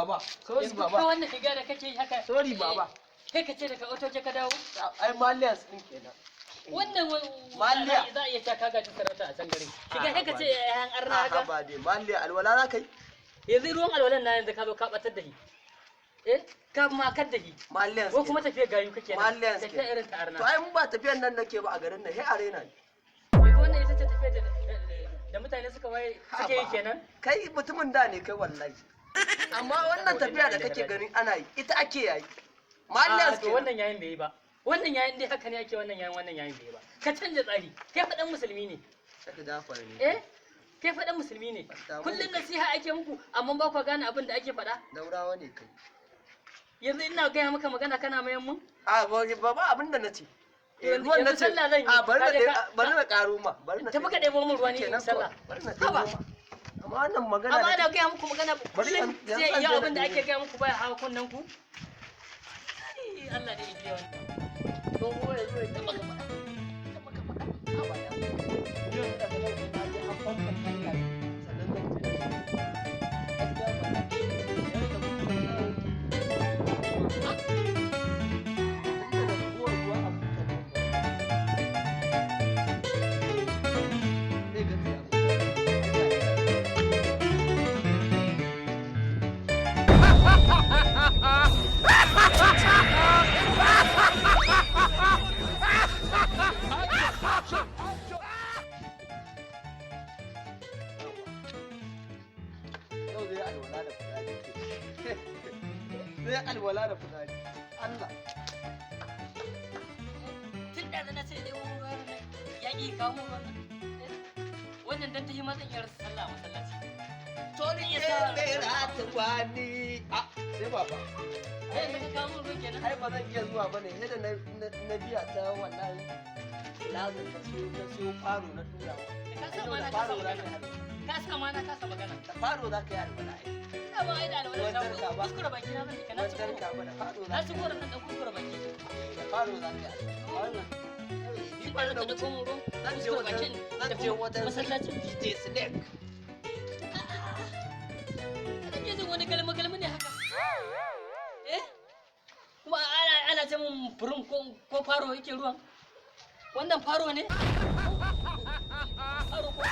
baba. Sorry Yanzu baba. ka wannan riga da kake yi haka. Sorry baba. Kai ka ce daga otoje ka dawo. Ai Malians din kenan. Wannan Maliya. za a iya cewa ka gaji sarauta a can garin. Shiga kai ka ce yayan arna haka. Ba dai Maliya alwala za ka yi? Yanzu ruwan alwalan na yanzu ka zo ka batar da shi. Eh, ka makar da shi. Malians. Ko kuma tafiya gayu kake nan. Malians Tafiya irin ta arna. To ai mun ba tafiyan nan nake ba a garin nan, sai arena ne. Yanzu wannan ita ce tafiya da mutane suka waye suke yi kenan. Kai mutumin da ne kai wallahi. Amma wannan tafiya da kake ganin ana yi, ita ake yayi. Malians Ah, to wannan yayin bai yi ba. Wannan yayin dai haka ne ake wannan yayin, wannan yayin bai yi ba. Ka canja tsari. Kai faɗan musulmi ne. Saka jafar ne. Eh? Kai faɗan musulmi ne. Damu Kullum ne. nasiha ake muku amma ba ku gane abin da ake faɗa. Daurawa ne kai. Yanzu ina gaya maka magana kana mayan mun? A ba ba abin da nace. Eh, Yanzu- ruwan yanzu nace. sallah zan yi. A bari Ka je na bari na karo ma, bari na. Tafi ka ɗebo min ruwa ni in Kenan sallah. kawai, bari na ɗebo Haba. ma. Amma wannan magana Amma da ana gaya muku magana Bari kullum yanzu sai an iya je na abin da ɗebo. ake gaya muku baya hawa kunnen ku. Ai, Allah ne ya biya wannan. Dogo ya zo ya taɓa ka faɗa. Taɓa ka faɗa. Haba ya. Yau daga nan sai na je an famfon hanya sannan zan je na shi. Gaskiya ba na. Yau da mutum na- Tun da ragowar ruwa a butan nan ba. Zai ga tsiya. Yau zai alwala da fitsari ke. Zai alwala da fitsari. Allah. Tun da na ce ɗebo min ruwa nan ya ƙi kawo min ruwan nan. Eh, wannan dan ta yi ma zan iya rasa sallah a masallaci. Tony Iya sa- Wani. Ah, sai baba. Kai yanzu ka kawo min ruwan kenan. Ai ba zan iya zuwa bane sai da na biya ta wannan lazin na siyo faro na tura. Ka sa ma na Da kasa faro za ka magana. yi alwala. Ka sa ma na kasa magana. Da faro za ka yi alwala ai. Ina ba ai da alwala ta Ruwan jarka ba. kuskure baki na zan yi ka na ci Ruwan jarka goro. ba da faro za Na ka ci yi. goron nan dan kuskure baki. Da faro za ka yi alwala. Ni Tun ba da da ka ɗauko wuce. min ruwan Zan je kuskure wajen bakin zan tafi je wajen masallacin. DJ Snake. Kake jin wani galma galma ne haka? Eh? Kuma ana ce mun furum ko faro yake ruwan? Wannan faro ne? Faro ko?